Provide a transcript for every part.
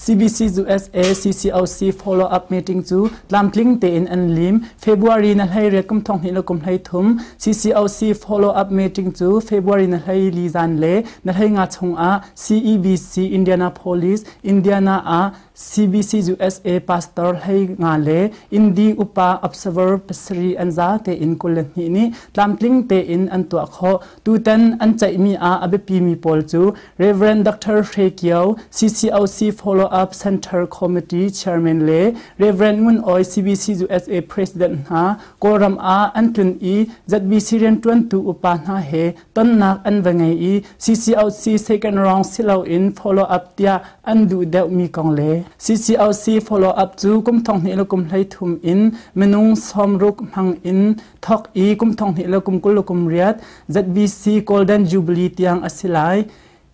CBC USA CCOC follow-up meeting cu tlamtling tein an lim. February na hlei riat kum thong hnih le kum hlei thum CCOC follow-up meeting cu February na hlei li zan le na hlei nga chungah CEBC Indianapolis, Indiana ah CBC USA pastor hlei nga le Indi upa observer pasarih an za tein 22 nih tlamtling tein an tuah khawh. Tutan an ceihmi ah a biapimi pawl cu Reverend Dr. Hre Kio, CCOC Follow-up Center Committee Chairman le Reverend Ngun Oi CBC USA President hna Kawlram ah an tlun i ZBC rianṭuantu upa hna he tonnak an va ngei i CCOC second round si loin follow-up tiah an duh deuhmi kong le CCOC follow-up cu kum thong hnih le kum 13 in minung 60 hmang in thawk i kum thong hnih le kum 28 ZBC Golden Jubilee tiang a si lai.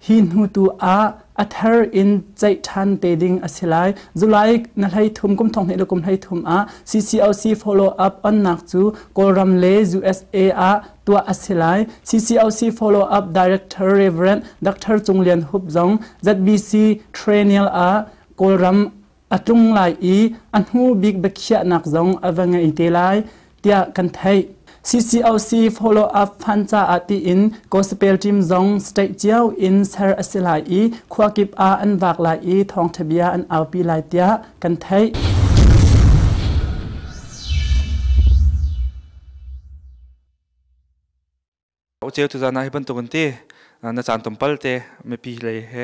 Hi hnu tu ah a thar in ceih ṭhan te ding a si lai. July na hlei thum kum thong hnih le kum hlei thum ah CCOC follow up onnak cu Kawlram le USA ah tuah a si lai. CCOC follow up Director Reverend Dr. Cung Lian Hup zong ZBC Triennial ah Kawlram a tlung lai i a hnu bik biakhiahnak zong a va ngei te lai tiah kan theih. CCOC follow up fund caah tiin gospel team zong state cio in ser a si lai i khua kip ah an vak lai i thawngṭha bia an aupi lai tiah kan theih. Ucheu tu zan ah hi bantuk in ti na caan tompal te mipi lei he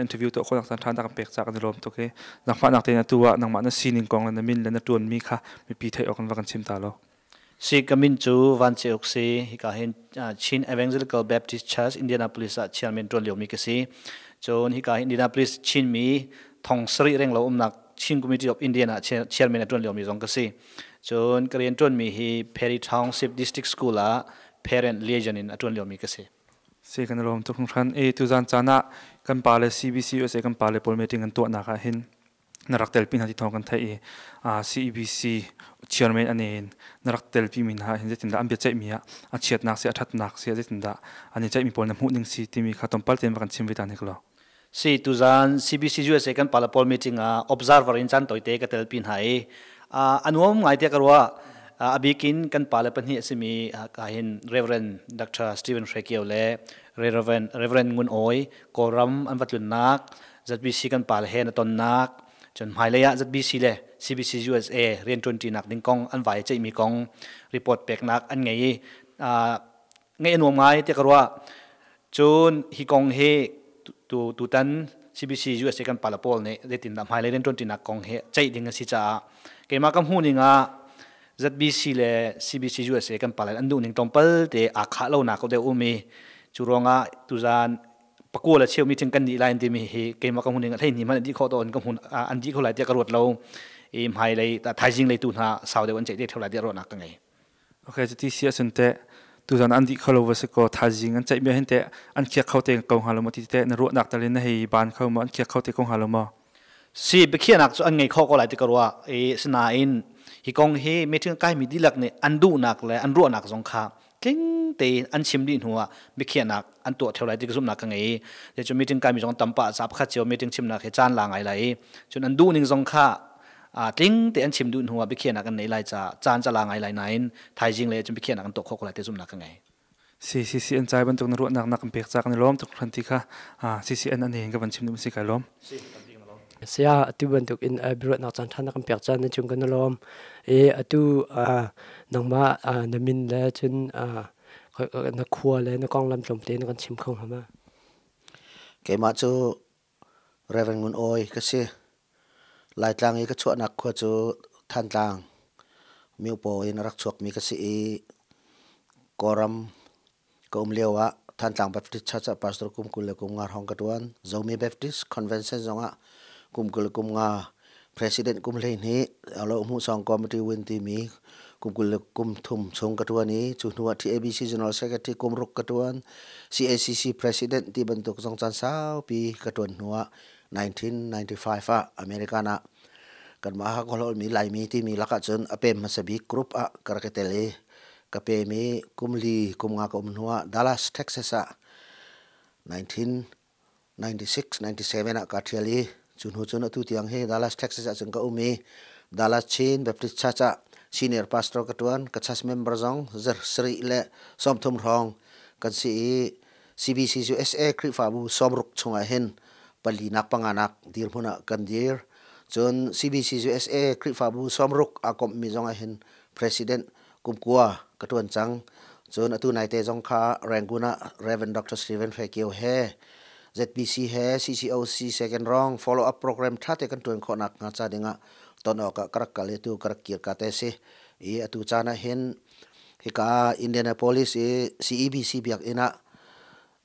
interview tuah khawhnak caan ṭha na kan pek caah kan i lawm tuk i nangmah nak tein atu ah nangmah na sining kong le na min le na ṭuanmi kha mipi theih awk in va kan chim ta lo. Si ka min cu Van Ce Uk si. Hika hin Chin Evangelical Baptist Church Indianapolis ah chairman ṭuan liomi ka si. Cun hika hin Indianapolis Chinmi thong sarih renglo umnak Chin Community of Indiana chairman a ṭuan liomi zong ka si. Cun ka rian ṭuanmi hi Perry Township District School ah parent liaison in a ṭuan liomi ka si. Si kan lawm tuk hringhran. E tuzan caan ah kan pa le CBC USA kan pa le pawl meeting an tuahnak ah hin na rak telpi hna ti thawng kan theih i CEBC chairman ane in na rak telpi mi hna hin zeitindah an biaceihmi ah a chiatnak si a ṭhatnak si zeitindah an i ceihmi pawl na hmuh ning si timi kha tompal tein va kan chim ve ta hnik law. Si tuzan CBC USA kan pala pawl meeting ah observer in caan toite ka telpi hna i a nuam ngai tiah ka ruah. A bikin kan pale pahnih a simi ka hin Reverend Dr. Stephen Hrekio le Reverend Ngun Oi Kawlram an va tlunnak ZBC kan pale he na tonnak cun hmailei ah ZBC le CBC USA rianṭuanṭinak ding kong an vai ceihmi kong report peknak an ngei i ngaih a nuam ngai tiah ka ruah. Cun hi kong hi tu tutan CBC USA kan pala pawl nih zeitindah hmailei rianṭuanṭinak kong hi ceih ding a si caah keimah ka hmuh ning ah ZBC le CBC USA kan pala an duh ning tlawmpal te aa khah lonak deuh um i cu ruangah tuzan pakua le cheu meeting kan nih lai an timi hi keimah ka hmuh ning ah hlei hnih hmanh an dih khawh tawn ka hmun an dih kho lai tiah ka ruat lo i hmailei thaizing lei tu hna sau deuh an ceih te theo lai tiah ruahnak ka ngei. Okay, cuti si ahcun teh tuzan an dih kho lo va si kaw thaizing an ceihmi hin teh an khiak kho te ko hnga lo maw ti teh na ruahnak tal in na hei ban kho maw an khiak kho te ko hnga lo maw? Si biakhiahnak cu an ngei kho ko lai ti ka ruah i sinain hi kong hi meeting kaimi dihlak nih an duhnak le an ruahnak zong kha tling tein an chim dih hnu ah biakhiahnak an tuah theo lai ti ka zumhnak ka ngei i cu meeting kaimi zong tam pah ca pakhat cio meeting chimnak hi caan la ngai lai i cun an duh ning zong kha tling te an chim duh hnu ah biakhiahnak an nei lai ca caan cala ngai lai nain thaizing le cun biakhiahnak an tuah khawh ko lai ti zumhnak ka ngei. CCCN cai bantuk na ruahnak na kan pek ca kan i lawm tuk hran ti kha CCN an in ka van chim dum si kai lawm. Sia atu bantuk in biaruahnak caan ṭha na kan pek caan na cung kan i lawm. E atu nangmah na min le cun na khua le na konglam tlawmte na kan chim kho hnga ma? Keimah cu Reverend Ngun Awi ka si. Laitlang i ka chuahnak khua cu Thantlang Miopaw in a rak chuakmi ka si i Kawlram ka um lio ah Thantlang Baptist Church ah pastor kum 25 hrawng ka ṭuan. Zomi Baptist Convention zongah kum 25 president kum 12 Lohmuhsawng Committee win timi kum 23 chung ka ṭuan i cu hnu ah TABC General Secretary kum ruk ka ṭuan. CACC President ti bantuk zong caan saupi ka ṭuan hnu ah 1995 ah American ah kanmah Hakha mi Laimi timi lakah cun a pem hmasa bik group ah ka rak i tel i ka pem i kum li kum nga ka um hnu ah Dallas, Texas ah 1996 97 ah kaa ṭhial i Cu hnu cun atu tiang hi Dallas, Texas ah cun ka um i Dallas Chin Baptist Church ah senior pastor ka tuan. Ka church member zong zer sarih le 30 hrawng kan si i CBC USA Khrihfabu 60 chungah hin palinak panganak dirhmun ah kan dir. Cun CBC USA Khrihfabu 60 aa komhmi zong ah hin president kumkua ka tuan cang. Cun atu naite zong kha Rangoon ah Reverend Dr. Stephen Hre Kio he ZBC he CCOC second round follow up program ṭha te kan ṭuan khawhnak hnga ca dingah ton awkah ka rak kal i tu ka rak kir ka te si. I atu caan ah hin hika Indianapolis i CEBC biakinn ah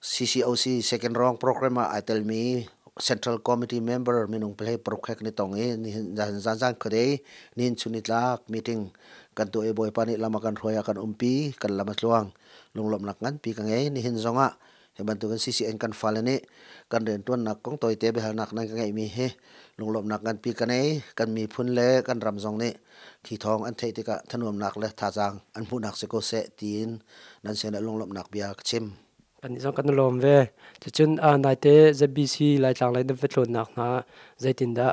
CCOC second round program ah ai telmi Central Committee member minung pale paruk he kan i tong i nihin zan zan khuadei nihin chun nitlak meeting kan tuah i Bawipa nih lam a kan hruai a kan umpi, kan lam a tluang, lunglawmhnak nganpi ka ngei. Nihin zongah hi bantukin CCN kan fale nih kan rianṭuannak kong tawite biahalnak nan ka ngeihmi hi lunglawmhnak nganpi ka nei. Kan miphun le kan ram zong nih thi thawng an theih tikah thanuamnak le thazaang an hmuhnak si ko seh tiin nan sinah lunglawmhnak bia ka chim. Kan zong kan lawm ve. Cucun naite ZBC Laitlang lei nan va tlawnnak hna zeitindah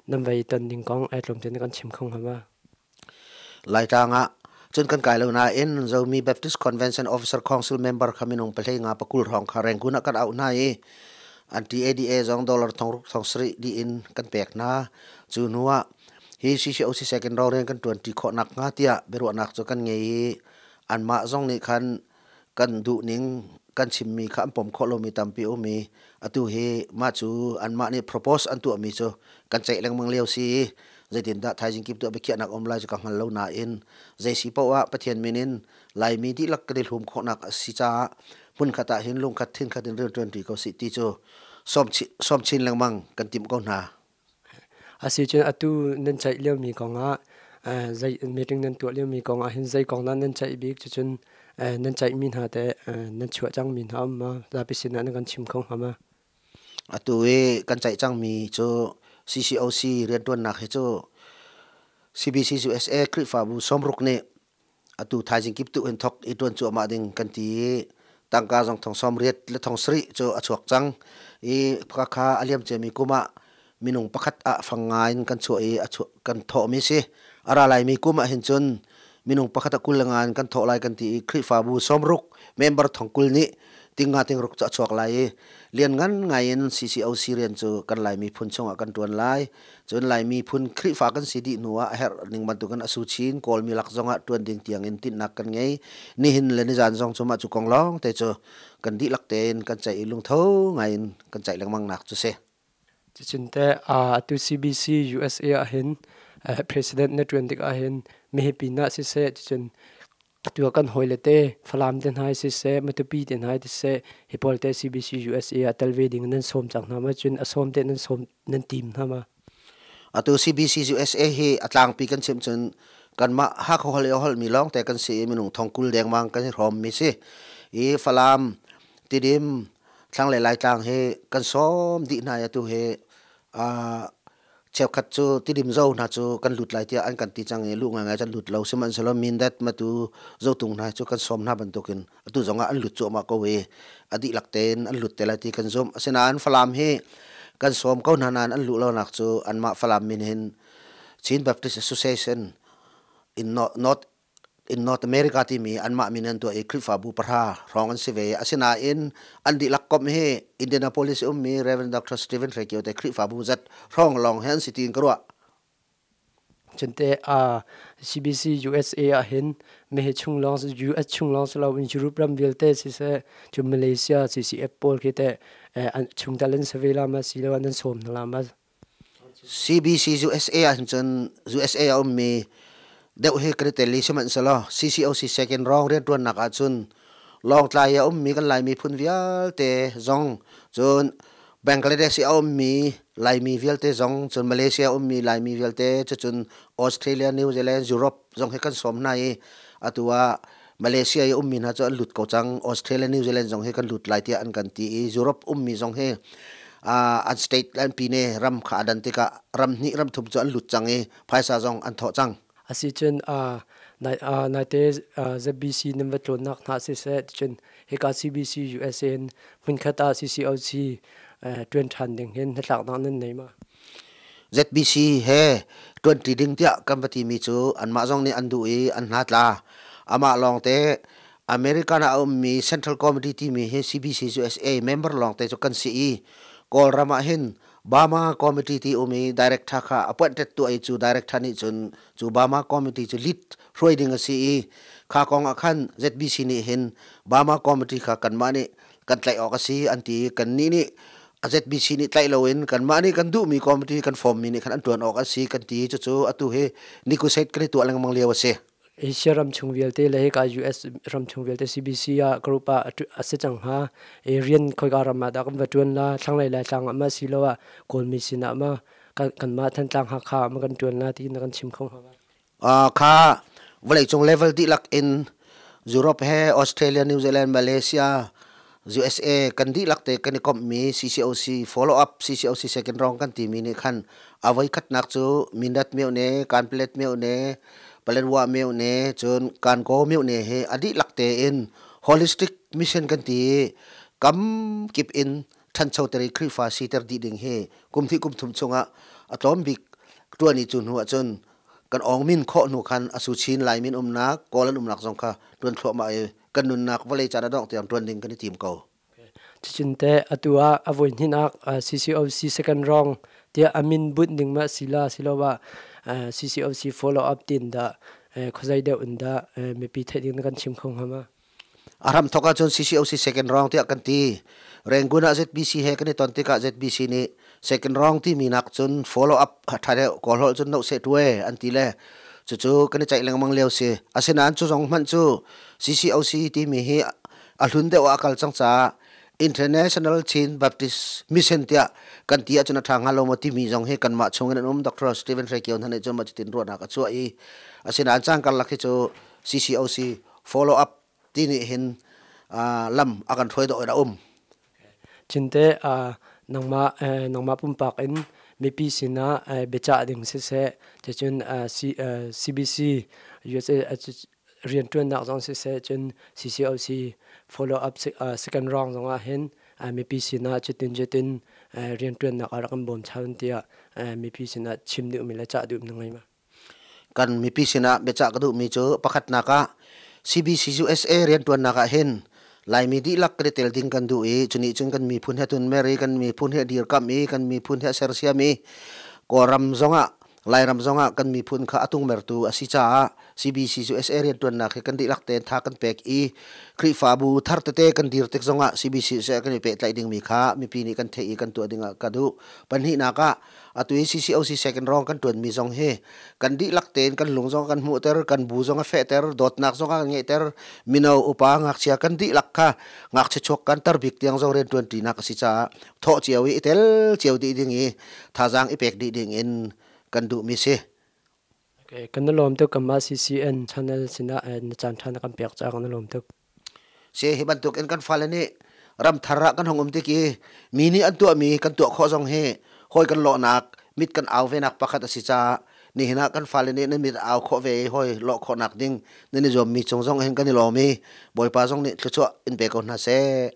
nan vai ton ding kong ai tlawm tein kan chim kho hnga ma? Laitlang ah cun kan kai lo nain Zomi Baptist Convention Officer Council member kha minung pahlei nga pakul hrawng kha Rangoon ah kan auh hna i an TADA zong dollar thong ruk thong sarih dih in kan pek hna. Cu hnu ah hi CCOC second row rian kan ṭuanṭi khawh nakhnga tiah biaruahnak cu kan ngei i anmah zong nih khan kan duhning kan chimmi kha an pom khawh lomi tampi um i atu hi mah cu anmah nih propose an tuahmi cu kan ceih lengmang lio si i zeitindah thaizing kip tuah biakhiahnak um lai cu ka hngal lo nain zei si paoh ah Pathian min in Laimi dihlak kan i hlum khawhnak a si caah hmunkhat ah hin lungkhat thinkhat in rian ṭuanṭi ko sih ti cu sawm chin lengmang kan timh ko hna. Asicun atu nan ceih liomi kongah zei meeting nan tuah liomi kongah hin zei kong dah nan ceih bik? Cucun nan ceihmi hna teh nan chuah cangmi hna um ma? Zapi sinah nan kan chim kho hnga ma? Atu i kan ceih cangmi cu CCOC rianṭuannak hi cu CBC USA Khrihfabu 60 nih atu thaizing kip tu in thok i ṭuan cuahmah ding kan ti i tangka zong thong 80 le thong sarih cu a chuak cang i kha a liam ciami kum ah minung pakhat ah fang nga in kan chuah i a chuah kan thawhmi si. A ra laimi kum ah hin cun minung pakhat a 25 in kan thawh lai kan ti i Khrihfabu 60 member thong 20 nih tinga tingruk cu a chuak lai i lian ngan ngai in CCOC rian cu kan Lai miphun chungah kan ṭuan lai. Cun Lai miphun Khrihfa kan si dih hnu ah a herh ning bantukin a su chin Kawlmi lak zongah ṭuan ding tiang in tinhnak kan ngei. Nihin le nizan zong cu mah cu kong lawng te cu kan dihlak tein kan ceih i lungtho ngai in kan ceih lengmang nak cu si. Cucun teh atu CBC USA ah hin president na ṭuan tik ah hin mihipi na siseh, cucun atu ah kan hawile te Falam te hna siseh, Matupi te hna siseh, hi pawl te CBC USA ah tel ve ding nan sawm cang hna ma? Cun a sawm te nan sawm nan tim hna ma? Atu CBC USA hi a tlangpi kan chim cun kanmah Hakha holh i a holhmi lawng te kan si i minung thong 20 dengmang kan i hrawmmi si. I Falam, Tidim, thlanglei Laitlang hi kan sawm dih hna i atu hi cheukhat cu Tidim zo hna cu kan lut lai tiah an kan ti cang i luh ngaingai can lut lo. Sihmanhsehlaw Mindat, Matu, Zotung hna cu kan sawm hna bantukin atu zongah an lut cuahmah ko i a dihlak tein an lut te lai ti kan zumh. Asinain Falam hi kan sawm ko hna nain an luh lonak cu anmah Falam min hin Chin Baptist Association in North in North America timi anmah min an tuah i Khrihfabu 10 hrawng an si ve. Asinain an dihlak komh hi Indianapolis ummi Reverend Dr. Stephen Hrekio te Khrihfabu zat hrawng lawng he an si tiin ka ruah. Cunte CBC USA ah hin mehe chung lawng US chung lawng si loin Europe ram vialte siseh, cu Malaysia CCF pawl khi teh chungtel an si ve la ma, si lo nan sawm hna la ma? CBC USA ah cun USA a ummi deuh hi kan i tel i sihmanhsehlaw CCOC second round rianṭuannak ahcun Lawngtlai a ummi kan Laimi phun vialte zong, cun Bangladesh i a ummi Laimi vialte zong, cun Malaysia a ummi Laimi vialte, cucun Australia, New Zealand, Europe zong hi kan sawm hna i atu ah Malaysia i ummi hna cu an lut ko cang. Australia, New Zealand zong hi kan lut lai tiah an kan ti i Europe ummi zong hi an state an pine ram kha a dan tikah ram hnih ram thum cu an lut cang i phaisa zong an thawh cang. Asicun Naite ZBC nan va tlawnnak hna siseh, cun hika CBC USA in hmunkhat ah CCOC ṭuan ṭhan ding hin hnatlaknak nan nei ma? ZBC he ṭuanṭi ding tiah kan va timi cu anmah zong nih an duh i an hna tla. Amah lawngte American ah a ummi Central Committee timi hi CBC USA member lawngte cu kan si i Kawlram ah hin Burma Committee ti um i director kha appointed tuah i cu director nih cun cu Burma Committee cu lead hruai ding a si i kha kong ah khan ZBC nih hin Burma Committee kha kanmah nih kan tlaih awk a si an ti i kannih nih ZBC nih tlaih loin kanmah nih kan duhmi committee kan form mi nih khan an ṭuan awk a si kan ti. Cucu atu hi negotiate kan i tuah lengmang lio a si. Asia ram chung vialte le hika US ram chung vialte CBC ah group ah a si cang hnga. E rian khoika ram ah dah kan va ṭuan la, thlanglei Laitlang ah ma si lo ah Kawlmi sin ah ma kanmah Thantlang Hakha ah ma kan ṭuan la ti na kan chim kho hnga? Kha vawleicung level dihlak in Europe he Australia, New Zealand, Malaysia, USA kan dihlak te kan i komhmi CCOC follow up CCOC second round kan timi nih khan a voi khatnak cu Mindat myo ne, Kanpetlet myo ne, Paletwa myo ne, cun Kankaw myo ne he a dihlak tein holistic mission kan ti i kam kip in ṭhanchoter i Khrihfa siter dih ding hi kum hnih kum thum chungah a tlawm bik ṭuan i cu hnu ahcun kan awng min khawh hnu khan a su chin Lai min umnak Kawl an umnak zong kha ṭuan thluahmah i kan nunnak vawlei caan a dongh tiang ṭuan ding kan i tim ko. Cucun te atu ah a voi hnihnak CCOC second round tiah a min bunh ding ma sila siloah CCOC follow up tin dah khuazei deuh in dah mipi theih ding na kan chim kho hnga ma? A hram thok ahcun CCOC second round tiah kan ti. Rangoon ah ZBC he kan i ton tikah ZBC nih second round timi nak cun follow up ṭha deuh Kawl holh cun noh seh ṭue an ti le cucu kan i ceih lengmang lio si. Asinain cu zong hmanh cu CCOC timi hi a hlun deuh ah a kal cang caah International Chin Baptist Mission tiah kan ti ahcun a ṭha hnga lo maw timi zong hi kanmah chungin an um. Dr. Stephen Hre Kio hna nih cun mah cutin ruahnak a chuah i asinain caan karlak hi cu CCOC follow up ti nih hin lam a kan hruai dawh in a um. Cinte nangmah nangmah pumpak in mipi sinah biacah ding siseh, cun CBC USA rianṭuannak zong siseh, cun CCOC follow up second round zong ah hin mipi sinah cutin cutin rianṭuannak ah rak kan bawm chan tiah mipi sinah chim duhmi le cah duhmi na ngei ma? Kan mipi sinah biacah ka duhmi cu pakhatnak ah CBC USA rianṭuannak ah hin Laimi dihlak kan i tel ding kan duh i cunih cun kan miphun he tun mer i kan miphun he dirkamh i kan miphun he sersiam i Kawlram zongah Lairam zongah kan miphun kha a tungmertu a si caah CBC USA rianṭuannak hi kan dihlak tein tha kan pek i Khrihfabu thar tete kan dir tik zongah CBC USA kan i pehtlaih dingmi kha mipi nih kan theih i kan tuah dingah ka duh. Pahnihnak ah atu i CCOC second round kan ṭuanmi zong hi kan dihlak tein kan lung zong kan hmuhter, kan bu zong a fehter, dawtnak zong a kan ngeihter, mino upa ngakchia kan dihlak kha ngakchia chuak kan tar bik tiang zong rian ṭuanṭinak a si caah thawh cio i i tel cio dih ding i thazaang i pek dih ding in kan duhmi si. Okay, kan na lawm tuk kanmah CCN channel sinah na caan ṭha na kan pek caah kan na lawm tuk. Si hi bantuk in kan fale nih ram thar ah kan hung um tik i mi nih an tuahmi kan tuah khawh zong hi hawi kan lawhnak mit kan au venak pakhat a si caah nihin ah kan fale nih nan mit au khawh ve i hawi lawh khawhnak ding nan i zuammi cung zong hin kan i lawm i Bawipa zong nih thluachuah in pe ko hna seh.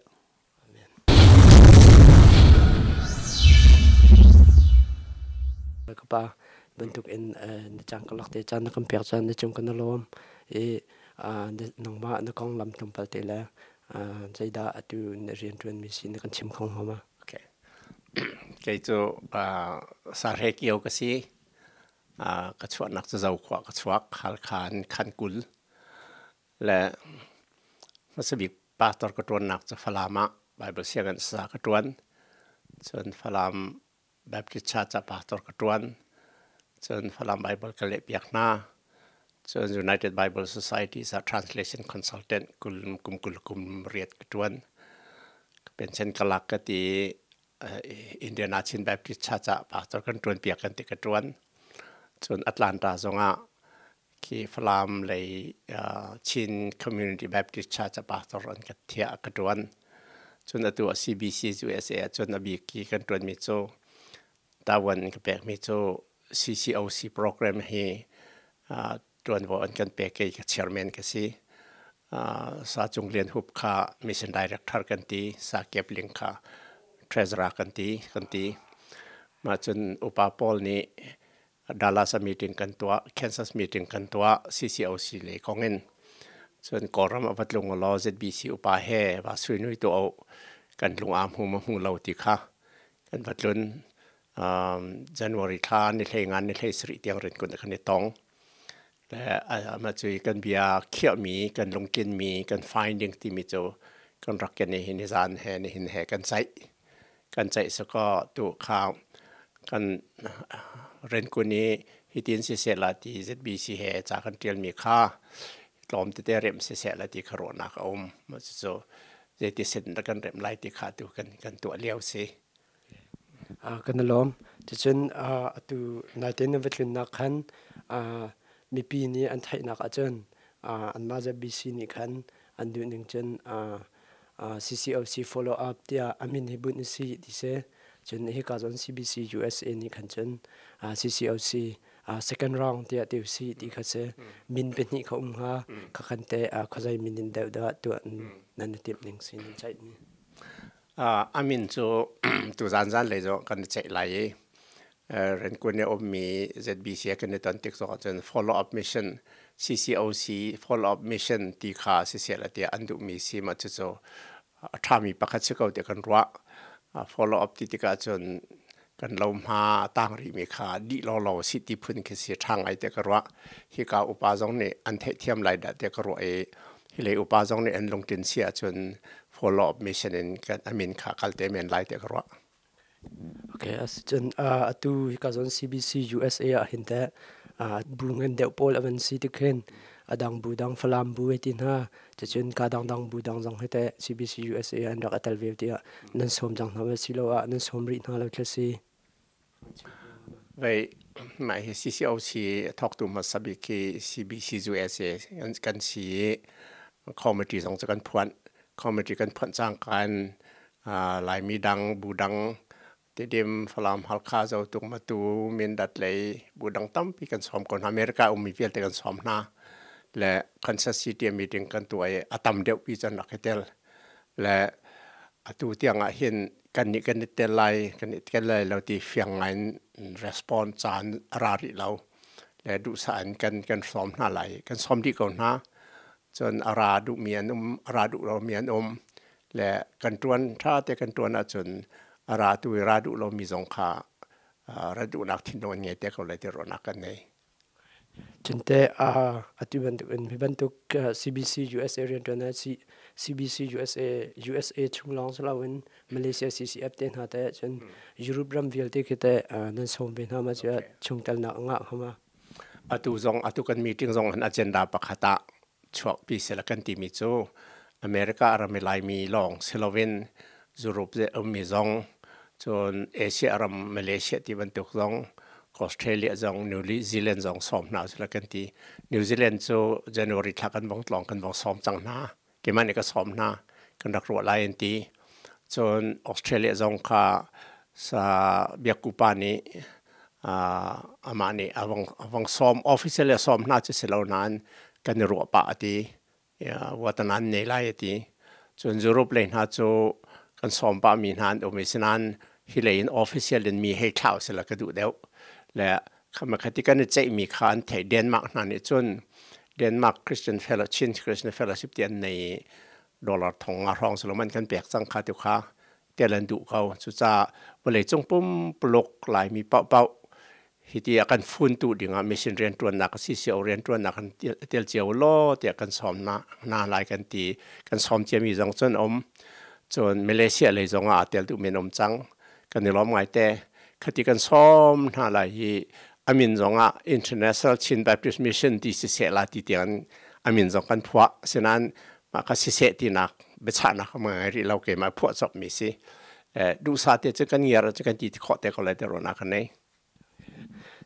Ka pa bantuk in na cang ka lak te caan na kan pek caan na cung kan na lawm i nangmah na konglam tlawmpal te le zeidah atu na rianṭuanmi si na kan chim kho hnga ma? Okay. Kei cu Sahre Kio ka si. Ka chuahnak cu Zokhua ka chuak Halkha in Khan kul le hmasabik pastor ka ṭuannak cu Falam ah Bible sianginn sa ka ṭuan. Cun Falam Baptist Church ah pastor ka ṭuan. Cun Falam Bible ka lehpiak hna. Cun United Bible Society ah translation consultant kul kum 20 kum riat ka ṭuan. Ka pension ka lak ka ti Indiana Chin Baptist Church ah pastor kan ṭuanpiak kan ti ka ṭuan. Cun Atlanta zongah khi Falam lei Chin Community Baptist Church ah pastor an ka thiah ka ṭuan. Cun atu a CBC USA ah cun a bik ki kan ṭuanmi cu Taiwan ka pekmi cu CCOC program hi. Ṭuanvo an kan pek i ka chairman ka si. Sa Cung Lian Hup kha mission director kan ti, Sa Kep Ling kha treasurer kan ti kan ti. Mah cun upa pawl nih Dallas ah meeting kan tuah, Kansas meeting kan tuah, CCOC lei kong in. Cun Kawlram a va tlung law ZBC upa he va suinui tu o kan lung aa hmu ma hmu lo ti kha kan va tlun. January thla ni hlei ngan ni hlei sarih tiang rin kun kan i tong. Le ama cu kan bia khiahmi, kan lungtlinmi, kan finding timi cu kan rak ken i hi ni zan he nihin he kan ceih. Kan ceih sakaw tu kha kan renkun i hitin siseh la ti ZBC he ca kan ṭialmi kha tlawm tete remh siseh la ti kha ruahnak a um. Cucu zeiti sin dah kan remh lai ti kha tu kan kan tuah lio si. Kan i lawm. Cucun atu naite na va tlunnak khan mipi nih an theihnak ahcun anmah ZBC nih khan an duhning cun CCOC follow up tiah a min hi bunh a si ti si. Cun hika zawn CBC USA nih khan cun CCOC second round tiah ti usih ti kha si. Min pahnih kha um hnga. Khakhan te khuazei min in deuh dah tuah nan i timh ning si nan ceih ni. A min cu tuzan zanlei zong kan i ceih lai i Renkun i ummi ZBC kan i ton tik zong ahcun follow up mission CCOC follow up mission ti kha siseh tiah an duhmi si ma cucu a ṭhami pakhat si ko tiah kan ruah. Follow up ti tikah cun kan lo hma tang rihmi kha dih lawlaw si ti phun khi si ṭha ngai tiah ka ruah. Hika upa zong nih an theihthiam lai dah tiah ka ruah i hi lei upa zong nih an lungtlin si ahcun follow up mission in kan amin kha kal te men lai tiah ka ruah. Okay, asicun atu hika zon CBC USA ah hin teh bu ngan deuh pawl avan si tik hin adang bu dang Falam bu ti hna cucun ka dang dang bu dang zong hi teh CBC USA an rak atal ve tiah nan sawm cang hna si lo ah nan sawm rih hna lo thla si. Vei mah hi CCOC thawktu hmasa bik khi CBC USA kan si i committee zong cu kan phuanh. Committee kan phuanh cangka in Laimi dang, bu dang, Tedim, Falam, Halkha, Zotung, Matu, Mindat lei bu dang tampi kan sawm ko hna. America ummi vialte kan sawm hna. Le Kansas City meeting kan tuah i a tam deuh pi can rak i tel. Le atu tiang ah hin kan nih kan i tel lai kan i tel lai lo ti fiang ngai in response caan a ra rih lo le duhsah in kan kan sawm hna lai kan sawm dih ko hna cun a ra duhmi an um a ra duh lomi an um le kan ṭuan ṭha te kan ṭuan ahcun a ra tu i ra duh lomi zong kha ra duhnak thinlung an ngei te ko lai ti ruahnak kan nei. Cunte atu bantuk in hi bantuk CBC USA rianṭuan ah CBC USA USA chung lawng si loin Malaysia CCF te hna te cun Europe ram vialte khi te nan sawm ve hna ma cu chungtelnak a ngah hnga ma? Atu zong atu kan meeting zong an agenda pakhat ah chuakpi sila kan timi cu America ram i Laimi lawng si loin Europe ummi zong cun Asia ram Malaysia ti bantuk zong Australia zong New Zealand zong sawm hna sila kan ti. New Zealand cu January thla kan vong tlawng kan vong sawm cang hna. Keimah nih ka sawm hna kan rak ruah lai an ti. Cun Australia zong kha sa biakku pa nih amah nih a vong sawm official a sawm hna cu si lo nain kan i ruah pah a ti. Watanan nei lai a ti. Cun Europe lei hna cu kan sawm pah mi hna an um i sinain hi lei in official in mi hei thlau sila ka duh deuh. Le khati kan i ceihmi kha an theih. Denmark hna nih cun Denmark Christian Fellowship, Chin Christian Fellowship ti an nei i dollar thong nga hrawng silo man kan pek cang kha tu kha tel an duh ko. Cucaah vawleicung pumpuluk Laimi paohpaoh hiti a kan funtu dingah mission rianṭuannak CCO rianṭuannak kan tel cio law tiah kan sawm hna lai kan ti. Kan sawm ciami zong cun um. Cun Malaysia lei zong ah aa tel duhmi an um cang. Kan i lawm ngaite. Khati kan sawm hna lai hi a min zong ah International Chin Baptist Mission ti siseh la ti tiang a min zong kan phuah. Sinain mah kha siseh tinak biachahnak a ngai rih lo keimah phuah copmi si. Duhsah te cu kan ngiar cu kan ti khawh te ko lai ti ruahnak ka nei.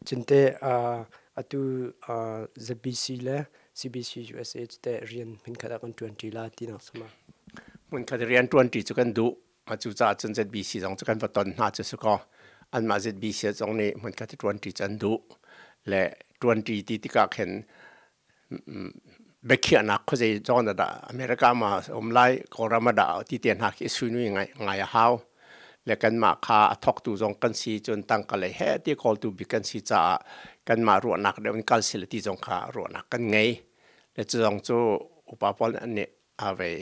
Cunte atu ZBC le CBC USA cu teh rian hmunkhat ah kan ṭuanṭi la tinak sama. Hmunkhat rian ṭuanṭi cu kan duh. Cucaah cun ZBC zong cu kan va ton hna cu si kaw anmah ZBC zong nih hmunkhat ṭuanṭi cu an duh. Le ṭuanṭi ti tikah khin Biakhiahnak khuazei zawn ah dah America ma um lai, Kawlram ah dah ti te hna khi suinui ngai ngai a hau. Le kanmah kha a thawktu zong kan si, cun tangka lei he ti kawltu bik kan si caah kanmah ruahnak deuh in kal sila ti zong kha ruahnak kan ngei. Le cu zong cu upa pawl nih a vei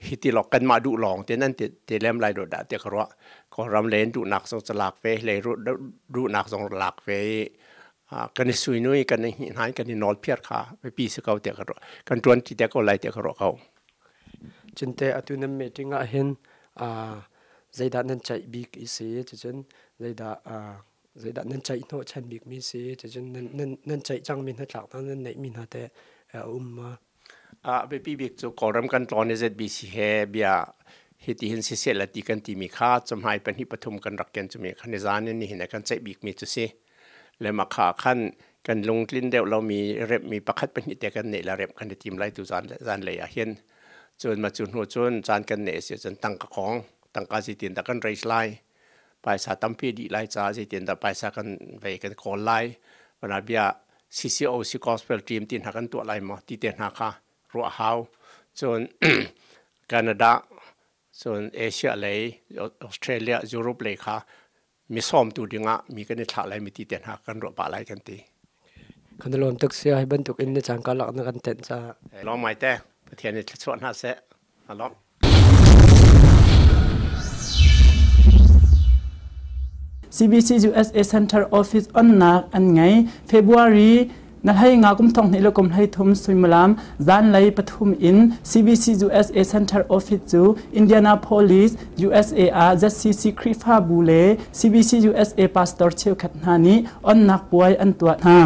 hi ti lawng kanmah duh lawng te nan te lem lai do dah tiah ka ruah. Kawlram len duhnak zong ca lak ve, lei duhnak zong lak ve i kan i suinui, kan i hnih kan i nawl phiar kha biapi si ko tiah ka ruah. Kan ṭuan ti te ko lai tiah ka ruah ko. Cunte atu nan meeting ah hin zeidah nan ceih bik i si, cucun zeidah zeidah nan ceih hnawh chan bik mi si, cucun nan nan ceih cang mi hnatlak nan neih mi hna te a um ma? A biapi bik cu Kawlram kan tlawn i ZBC he bia hiti hin siseh la ti kan timi kha cahmai pahnih pathum kan rak ken cumi kha nizan in nihin ah kan ceih bikmi cu si. Le mah kha khan kan lungtlin deuh lomi remhmi pakhat pahnih te kan neih la remh kan i tim lai tu zan zan lei ah hin. Cun mah cu hnu cun caan kan neih si cun tangka kong tangka zeitin dah kan raise lai, paisa tampi dih lai caah zeitin dah paisa kan vei kan kawl lai, wana bia CCOC gospel team ti hna kan tuah lai maw ti te hna kha ruah hau. Cun Canada, cun Asia lei, Australia, Europe lei kha mi sawmtu dingah mi kan i thlah lai mi ti te hna kan ruah pah lai kan ti. Kan lawm tuk sia hi bantuk in na caan ka lak na kan tenh ca. Lawm mai te. Pathian nih thluachuah hna seh. Alawm. CBC USA Center Office onnak an ngei. February na hlei nga kum thong hnih le kum hlei thum suimilam zanlei pathum in CBC USA Center Office cu Indianapolis, USA ah ZCC Khrihfabu le CBC USA pastor cheukhat hna nih onnak puai an tuah hna.